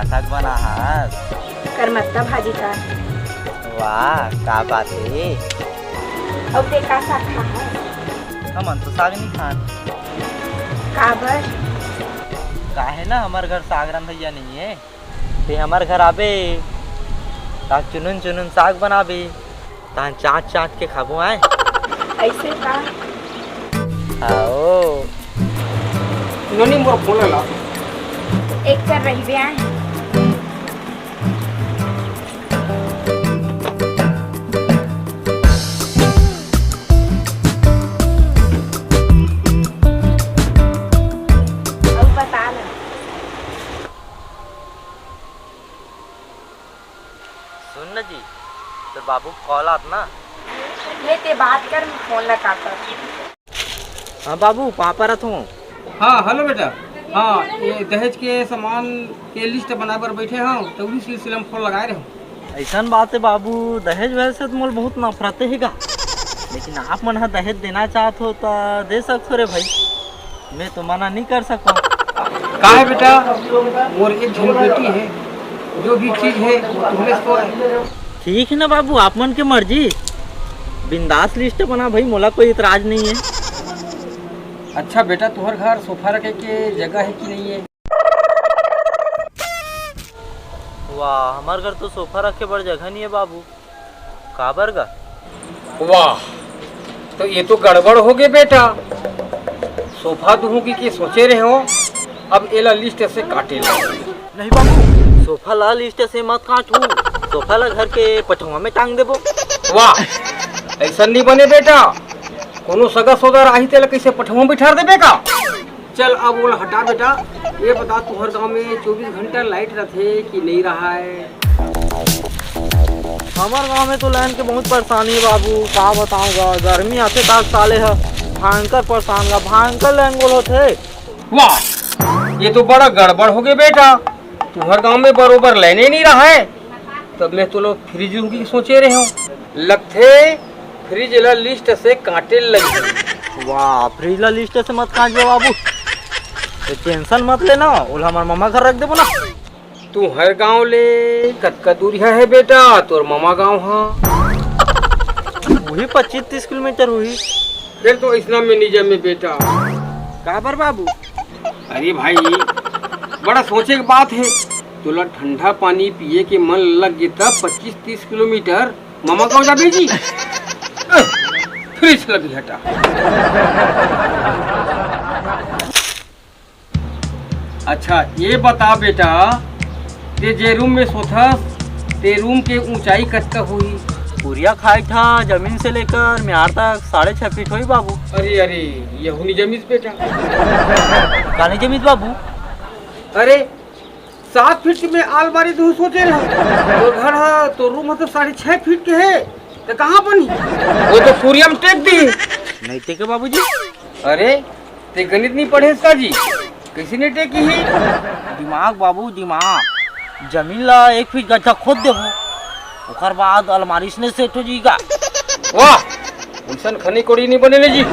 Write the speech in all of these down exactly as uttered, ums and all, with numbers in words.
साग बना हस? करमत्ता भाजी का। वाह, का बात हे। अउ ते का साग खा हस? हमन तो साग नहीं खान। काबर? काहे ना, हमर घर साग रंधइया नहीं है। ते हमर घर आबे, त चुनुन चुनुन साग बनाबे, तहन चाट चाट के खाबो आय। ऐसे का? आओ। ननी मोर फोन ला। एक कर रहिबे आय। अउ बता ना। सुन न जी, तोर बाबू के कॉल आत ना। ले ते बात कर, मैं फोन ला काटत। हाँ बाबू, पापा रथ हूँ। हाँ, हेलो बेटा। हाँ, ये दहेज के सामान के लिस्ट बनाए बर बैठे हूँ, तो उही सिलसिला में फोन लगाए रहे हूँ। ऐसन बात है बाबू, दहेज वहेज से तो मोला बहुत नफरत है गा, लेकिन आप मन ह दहेज देना चाहत हो त दे सकथो रे भाई। मैं तो मना नहीं कर सकूँ। का है बेटा, मोर एक झन बेटी है, जो भी चीज है वो तुम्हें तो है। ठीक है ना बाबू, आप मन के मर्जी, बिंदास लिस्ट बना भाई, मोला कोई इतराज नहीं है। अच्छा बेटा, तुहर घर सोफा रखे के जगह है कि नहीं है? वाह, हमार घर तो सोफा रखे बर जगह नहीं है बाबू। काबर गा? वाह, तो ये तो गड़बड़ हो गए बेटा। सोफा दुहूं की, की सोचे रहे हो, अब एला लिस्ट से काटे ला। नहीं बाबू, सोफा ला लिस्ट से मत काटू, सोफा ला घर के पठवा में टांग देबो। वाह, ऐसा नहीं बने बेटा, कोनो सगा सोदर आही तेला कैसे पठवा में बिठा देबे का? चल, अब ओला हटा बेटा। ये बता, तुहर गांव में चौबीस घंटा लाइट रथे कि नहीं रहा है? हमर गांव में तो लाइन के बहुत परेशानी है बाबू, का बताऊंगा। गर्मी आते तक साले ह भयंकर परेशान गा, भयंकर लाइन गोल होथे। वाह, ये तो बड़ा गड़बड़ हो गया बेटा, तुहर गांव में बरोबर लाइन ही नहीं रहा है। तब मैं तो लोग फ्रिज की सोचे रहे हूँ। लगथे फ्रिज ला लिस्ट से काटे लगी। वाह, फ्रिज ला लिस्ट से मत काटबे बाबू, तो टेंशन मत लेना, ओला हमर ममा घर रख देबो ना। तुहर गांव ले कतका दूरिहा है बेटा तोर ममा गांव हा? वही पच्चीस तीस किलोमीटर हुई। फिर तो इसना में नहीं जमे बेटा। काबर बाबू? अरे भाई, बड़ा सोचे के बात है। तोला ठंडा पानी पिए के मन लग गे त पच्चीस तीस किलोमीटर ममा गांव जाबे जी। अह, फ्रिज लगी हटा। अच्छा, ये बता बेटा, ते जे रूम में सोथस, ते रूम के ऊंचाई कतका होही? पुरिया खाए था जमीन से लेकर म्यार तक साढ़े छह फीट होही बाबू। अरे, अरे, यहू नहीं जमीस बेटा। का नहीं जमीस बाबू? अरे, सात फीट के मैं आलमारी दूहूं सोचे रहे। तोर घर हा, तोर रूम हा तो साढ़े छह फीट के है, तो कहाँ बनी? वो तो सूर्य में टेक दी। नहीं टेके बाबूजी। अरे, ते गणित नहीं पढ़े इसका जी, कैसे नहीं टेकी ही? दिमाग बाबू, दिमाग। जमीन ला एक फीट गड्ढा खोद देबो, ओकर बाद अलमारी इसने सेट हो जाएगा। वाह, इंसान खनी कोड़ी नहीं बने ले जी।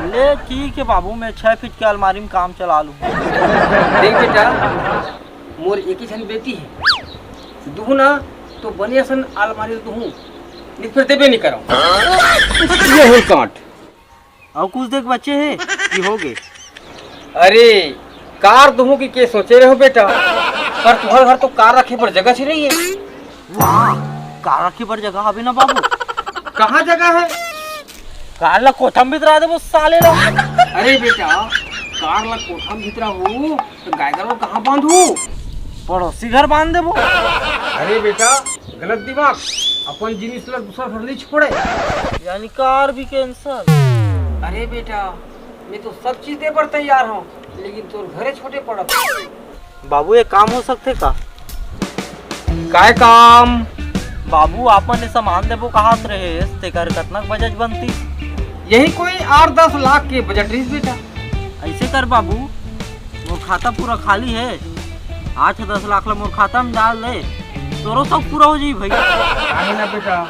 ले ठीक है बाबू, मैं छह फीट के अलमारी में काम चला लूँ। देख बेटा, मोर एक ही झन बेटी है, दुहू ना तो बने असन अलमारी दुहू, नहीं फिर देबे नहीं करो। ये हुल काट। अउ कुछ देख बचे हे कि हो गे? अरे, कार दुहू की के सोचे रहे हो बेटा, पर तुम्हारे घर तो कार रखे पर जगह से नहीं है। वाह, कार रखे पर जगह हवे ना बाबू। कहाँ जगह है? कार ला कोठा में भीतरा देबो साले ला। अरे बेटा, कार ला कोठा में भीतरा हो तो गाय गरु कहाँ बांधू? पड़ोसी घर बांध देबो। अरे बेटा, गलत दिमाग, अपन जिनिस ला दूसरा घर नहीं छोड़े। यानी कार भी कैंसिल। अरे बेटा, मैं तो सब चीज दे बर तैयार हूँ, लेकिन तोर घरे छोटे पड़त। बाबू, एक काम हो सकथे का? काय काम? बाबू, आपन ये सामान देबो कहात रहेस, तेकर कतनक बजट बनती? यही कोई आठ दस लाख के बजट रहिस बेटा। ऐसे कर बाबू, मोर खाता पूरा खाली है, आठ दस लाख ला मोर खाता में डाल दे, तोरो सब पूरा हो जाई भाई। काहे ना बेटा,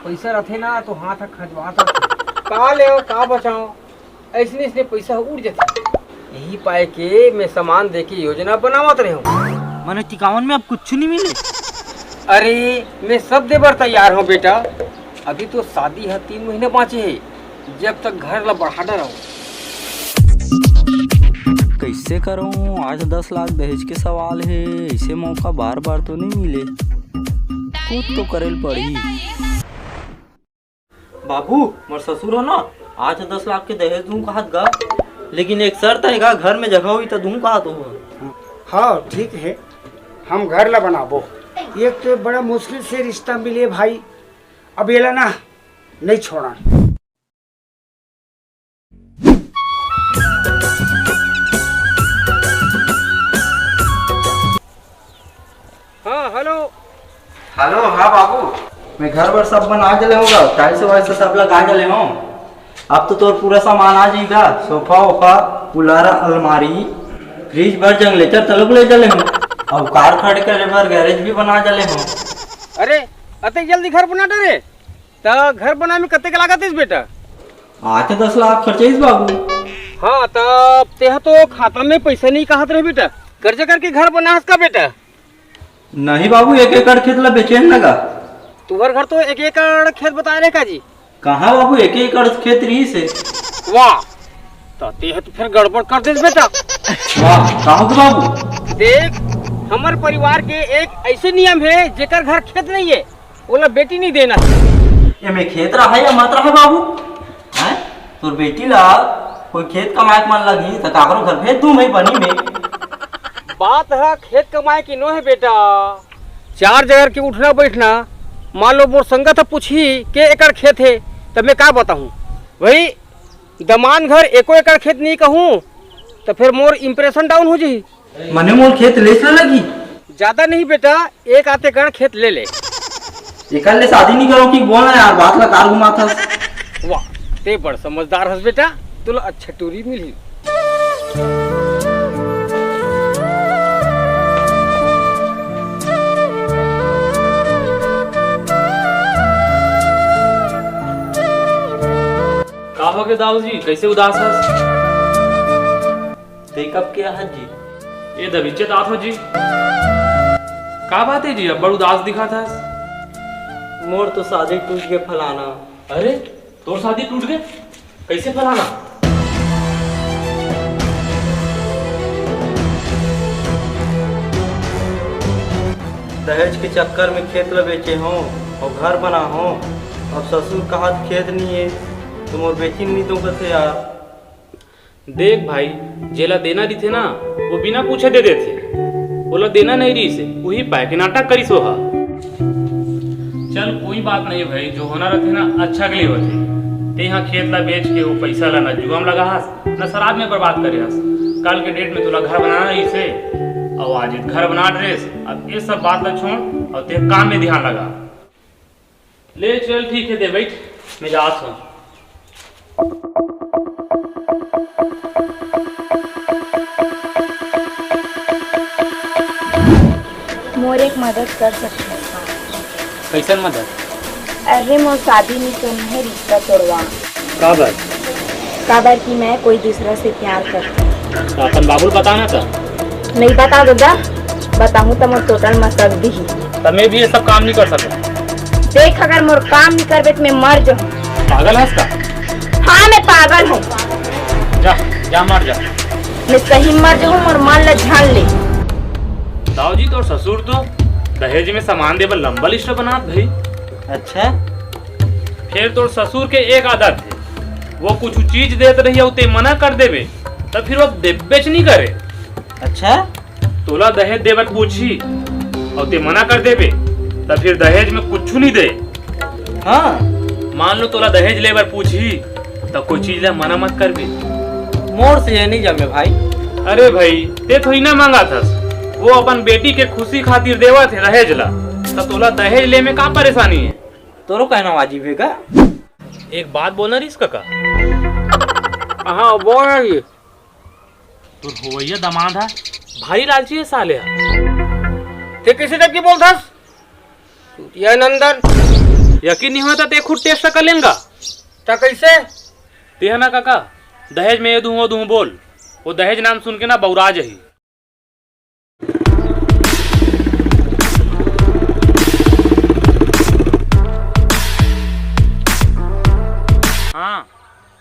पैसा रथे ना तो हाथ ह खजवात रथे। का लेव, का बचाओ, ऐसने ऐसने पैसा उड़ जाथे। यही पाए के मैं सामान दे के योजना बनावत रहे हूँ। मने टिकावन में अब कुछ नहीं मिले। अरे, मैं सब देबर तैयार हूँ बेटा। अभी तो शादी ह तीन महीना बाँचे हे, जब तक घर ला बढ़ा डरव। कैसे करूँ? आज दस लाख दहेज के सवाल हे, ऐसे मौका बार बार तो नहीं मिले, कुछ तो करे ल पड़ही। बाबू, मोर ससुर ह ना, आज दस लाख के दहेज दूं कहत गा, लेकिन एक शर्त हे गा, घर में जगह होई त दूं कहत हो। हाँ, ठीक है, हम घर ला बनाबो। एक तो बड़ा मुश्किल से रिश्ता मिले भाई, अब एला ना नहीं छोड़ा। हाँ, हेलो। हेलो, हाँ बाबू, मैं घर बर सब बना के ले होगा, टाइल्स वाइल्स सब लगा के ले हो। अब तो तोर पूरा सामान आ जाएगा, सोफा वोफा, कुलर, अलमारी, फ्रिज भर, जनरेटर तलक ले चले हो। अब कार खड़े करे बर गैरेज भी बना चले हो। अरे, अतेक जल्दी घर बना डरे? त घर बनाए में कतेक लागत इस बेटा? आठ दस लाख खर्चा इस बाबू। हाँ, तब तेहा तो खाता में पैसा नहीं कहत रहे बेटा, कर्जा करके घर बनाहस का बेटा? नहीं बाबू, एक एकड़ खेत ला बेचेन लगा। तुहर घर तो एक एकड़ खेत बताए रहे का जी? कहाँ बाबू, एक एकड़ खेत रहिस हे। वाह, त तेहा तो फिर गड़बड़ कर देस बेटा। वाह, का हो गे बाबू? देख, हमर परिवार के एक ऐसे नियम हे, जेकर घर खेत नहीं हे, ओला बेटी नहीं देना। एमे खेत रहा या मत रहा बाबू, हैं? तोर बेटी ला कोई खेत कमाए के मन लगही त काकरो घर भेज दूं मैं बनी में। बात ह खेत कमाए की नो हे बेटा, चार जगह के उठना बैठना। मान लो मोर संगत ह पूछही के एकड़ खेत हे, त मैं का बताहूँ भाई? दमान घर एको एकड़ खेत नहीं कहूँ, त फिर मोर impression down हो जाही। मने मोर खेत लेस ला लगी? ज्यादा नहीं बेटा, एक आध एकड़ खेत ले ले। एकर ले शादी नहीं करो कि बोल ना यार, बात ला कार घुमाथस। वाह, ते बड़ समझदार हस बेटा, तोला अच्छा टूरी मिलही। का हो गे दाऊ जी, कैसे उदास हस? ते कब के आहत जी? ए दबिच्चे तात हो जी। का बात हे जी, अब्बड़ उदास दिखत हस? मोर तो शादी टूट गे फलाना। अरे, तोर शादी टूट गे? कैसे फलाना? दहेज के चक्कर में खेत ल बेचे हों अउ घर बना हों। अब ससुर कहत खेत नहीं हे तो मोर बेटी नहीं दो कथे यार। देख भाई, जेला देना रहिथे ना, वो बिना पूछे दे देथे। ओला देना नहीं रहिस हे, उही पाय के नाटक करिस ओहा। चल, कोई बात नहीं भाई, जो होना रहिथे ना, अच्छा के लिए होथे। ते इहाँ खेत ला बेच के वो पैसा ला ना जुआ में लगाहस, ना शराब में बर्बाद करे हस। कल के डेट में तोला घर बनाना रहिस हे, अउ आज घर बना डरेस। अब ये सब बात ला छोड़ अउ ते काम में ध्यान लगा। ले चल, ठीक हे, ते बइठ, मैं जात हूँ। मोर एक मदद कर सकत हस का? कैसन मदद? अरे, मोर शादी नहीं करना हे, रिश्ता तोड़वा। काबर? काबर कि मैं कोई दूसरा से प्यार करती हूँ। तो अपन बाबू ल बता ना त। नहीं बता दादा, बताहूँ त मोर टोटल मसक दिही। त मैं भी ये सब काम नहीं कर सकता। देख, अगर मोर काम नहीं करबे त मैं मर जाहूँ। पागल हस का? हाँ, मैं पागल हूँ। जा, जा मर जा। मैं सही मर जाहूँ, मोर मन ला जान ले। दाऊ जी, तोर ससुर तो दहेज में सामान दे बर लंबा लिस्ट बनात भाई। अच्छा? फिर तोर ससुर के एक आदत हे, वो कुछ चीज देत रही अउ ते मना कर देबे, त फिर वो देबेच नहीं करे। अच्छा? तोला दहेज देवत पूछी अउ ते मना कर देबे, त फिर दहेज में कुछ नहीं दे। हाँ। मान लो तोला दहेज लेबर पूछी, त कोई चीज ला मना मत करबे। मोर से ये नहीं जमे भाई। अरे भाई, ते थोड़ी ना मांगा थस, वो अपन बेटी के खुशी खातिर देवत हे दहेज ला, त तोला दहेज ले में का परेशानी हे? तोरो कहना वाजिब हे का? एक बात बोलना रहीस कका। हाँ, बोल ना जी। तोर होवइया दमाद हा, भारी लालची हे साले हा। ते कैसे टाइप के बोलथस? चुतिया नंदन। यकीन नहीं होता ते खुद टेस्ट कर लेंगा। त कैसे? ते हा ना कका, दहेज में ये दूँ, वो दूँ बोल। वो दहेज नाम सुन के ना बौरा जाही। हाँ,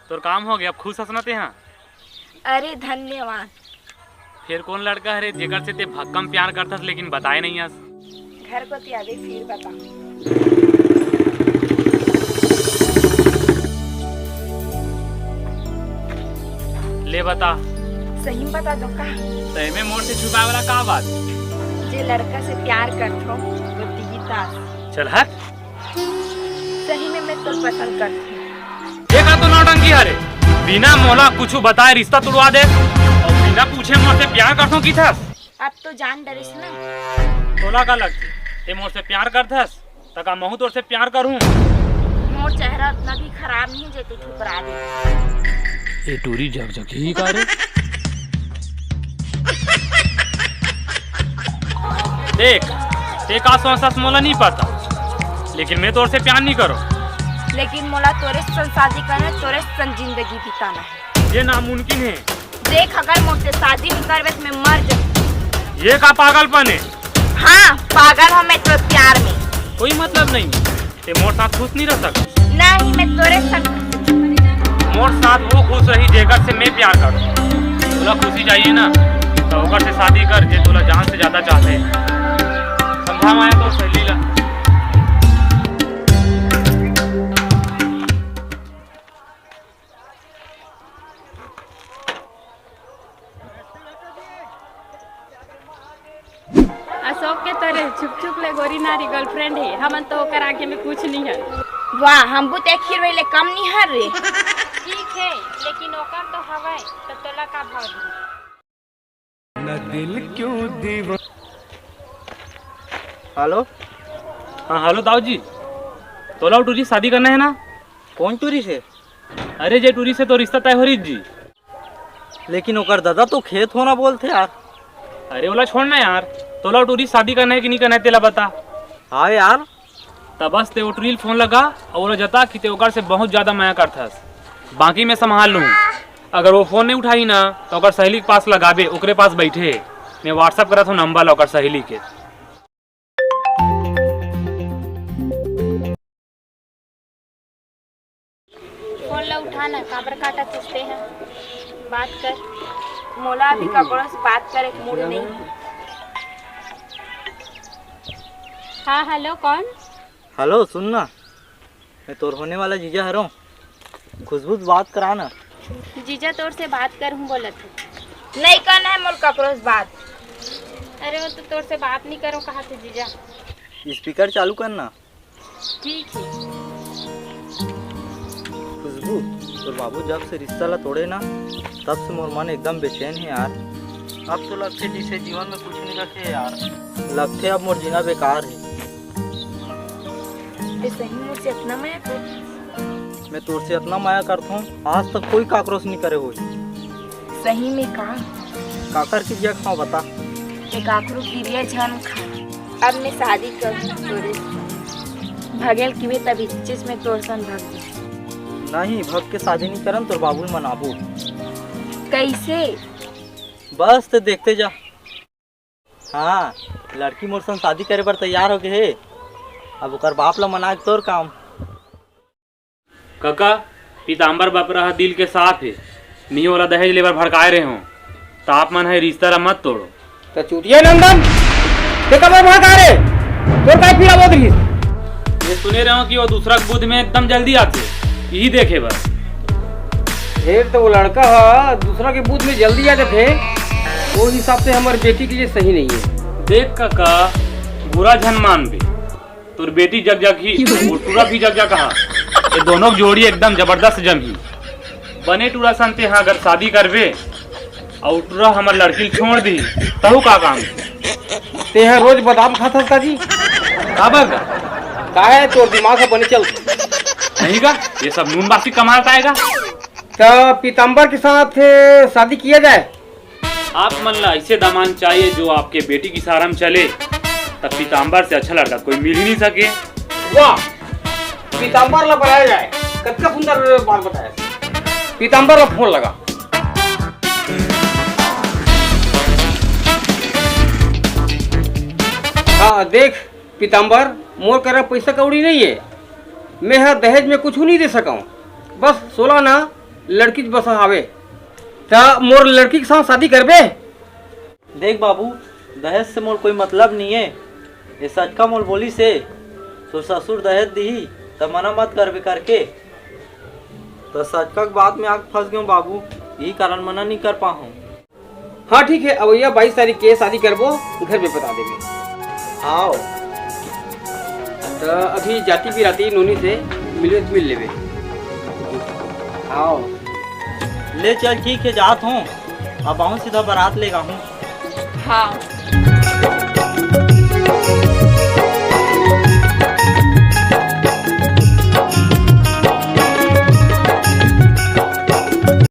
तोर काम हो गया, अब खुश हस ना तेहा? अरे धन्यवाद। फेर कोन लड़का हरे जेकर से ते भक्कम प्यार करथस लेकिन बताए नहीं हस? घर कोती आबे फिर बता। ले बता। सही में बता दो का? सही में मोर से छुपाए वाला का बात? जे लड़का से प्यार करथो वो दिखता। चल हट। सही में मैं तो पसंद करती हूँ। ये का तो नौटंकी हरे? बिना मोला कुछ बताए रिश्ता तुड़वा दे और बिना पूछे मोर से प्यार करथो की थस? अब तो जान डरिस ना। तोला का लगथे? ते मोर से प्यार करथस, त का महू तोर से प्यार करूं? मोर चेहरा उतना भी खराब नहीं जे तू ठुकरा दे। ये टूरी जग जग ही का रे? देख, ते का सोचस मोला नहीं पता, लेकिन मैं तोर से प्यार नहीं करो। लेकिन मोला तोरे संग शादी करना, तोरे संग जिंदगी बिताना है। ये नामुमकिन है। देख, अगर मोर से शादी नहीं करबे तो मैं मर जाऊँ। ये का पागलपन है? हाँ, पागल हो मैं तो प्यार में। कोई मतलब नहीं। ते मोर साथ खुश नहीं रह सकत? नहीं, मैं तोरे साथ। मोर साथ वो खुश रही जेकर से मैं प्यार करूँ। तोला खुशी चाहिए ना, तो ओकर से शादी कर जे तोला जान से ज्यादा चाहते। समझा माया तो सहेली ला। अशोक के तरह छुप छुप ले गोरी नारी गर्लफ्रेंड है, हमन तो ओकर आगे में कुछ नहीं है। वाह, हम बुत एक हीरो ले कम नहीं हर रे। ठीक है, लेकिन ओकर तो हवय, तो तोला का भाव दी? हेलो। हाँ, हेलो दाऊ जी, तोला टूरी शादी करना है ना? कौन टूरी से? अरे, जे टूरी से तो रिश्ता तय हो रही जी। लेकिन ओकर दादा तो खेत होना बोलथे यार। अरे, ओला छोड़ ना यार, तोला टूरी शादी करना है कि नहीं करना है, तेला बता। हाँ यार। त बस ते ओ टूरी ल फोन लगा और ओला जता कि ते ओकर से बहुत ज्यादा मया करथस। बाकी मैं संभाल लूँ। अगर वो फोन नहीं उठाही ना, तो ओकर सहेली के पास लगाबे, ओकरे पास बैठे हे। मैं WhatsApp करत हूँ नंबर ला ओकर सहेली के। फोन ला उठा ना, काबर काटत हस तेहा? बात कर। मोला अभी ककरो से बात करे के मूड नहीं। हाँ, हेलो, कौन? हेलो, सुन ना, मैं तोर होने वाला जीजा हरों, खुशबू से बात करा ना। जीजा तोर से बात करहूँ बोलत हूँ। नहीं करना है मोर ककरो से बात। अरे, वो तो तोर से बात नहीं करो कहा थे जीजा। स्पीकर चालू कर ना। ठीक है। खुशबू, तोर बाबू जब से रिश्ता ला तोड़े ना, तब से मोर मन एकदम बेचैन है यार। अब तो लगथे जैसे जीवन में कुछ नहीं रखे यार। लगथे अब मोर जीना बेकार है। ते सही मोर से इतना मया कर? मैं तोर से इतना मया करथों, आज तक कोई काकरो से नहीं करे होई। सही में का? काकर किरिया खाओ बता? मैं काकरो किरिया झन खा। अब मैं शादी करूँ तोरे से। भगेल किवे तब इच्चेच मैं तोर संग भग जाऊँ। नहीं, भग के शादी नहीं करन, तोर बाबू ल मनाबो। कैसे? बस ते देखते जा। हाँ, लड़की मोर संग शादी करे बर तैयार हो गए हे। अब ओकर बाप ला मना के तोर काम। कका, पीताम्बर बपरा ह दिल के साफ हे। मिंह ओला दहेज लेबर भड़काए रहे हों, त आप मन ह रिश्ता ला मत तोड़ो। त चुतिया नंदन, ते काबर भड़काए रे? तोर काय पीड़ा बहुत रहिस? ये सुने रहे हों कि वो दूसरा के बुध में एकदम जल्दी आथे, यही देखे बर। फेर तो वो लड़का ह दूसरा के बुध में जल्दी आ जाथे, वो हिसाब से हमर बेटी के लिए सही नहीं है। देख कका, बुरा झन मानबे, तोर बेटी जग जग ही, वो टूरा भी जग जग कहा। ये दोनों की जोड़ी एकदम जबरदस्त जमही। बने टूरा सन ते हाँ अगर शादी करबे, अउ टूरा हमर लड़की ल छोड़ दी, तहू का काम? ते ह रोज बादाम खात हस का जी? काबर गा? काहे तोर दिमाग ह बने चल? नहीं गा, ये सब नून बासी कमाल का आएगा। त पीताम्बर के साथ, ए, शादी किया जाए? आप मन ला ऐसे दामांद चाहिए जो आपके बेटी की सारम चले, तब पीताम्बर से अच्छा लड़का कोई मिल ही नहीं सके। वाह, पीताम्बर ला बनाया जाए, कतका सुंदर बात बताया। पीताम्बर ला फोन लगा। हाँ, देख पीताम्बर, मोर करा पैसा कौड़ी नहीं है, मैं ह दहेज में कुछ नहीं दे सकूँ। बस सोला ना, लड़की बस हावे। त मोर लड़की के साथ शादी करबे? देख बाबू, दहेज से मोर कोई मतलब नहीं है। ये सचका मोर बोली से, तो ससुर दहेज दिही, त मना मत करबे करके। त सचका के बात में आके फंस गयो बाबू, यही कारण मना नहीं कर पाहूँ। हाँ ठीक है, अवैया बाईस तारीख के शादी करबो, घर पे बता देबे। आओ। त अभी जाती भी राती नोनी से मिले, मिल लेबे। आओ। ले चल, ठीक है, जात हूँ। अब आऊँ, सीधा बारात लेगा हूँ। हाँ।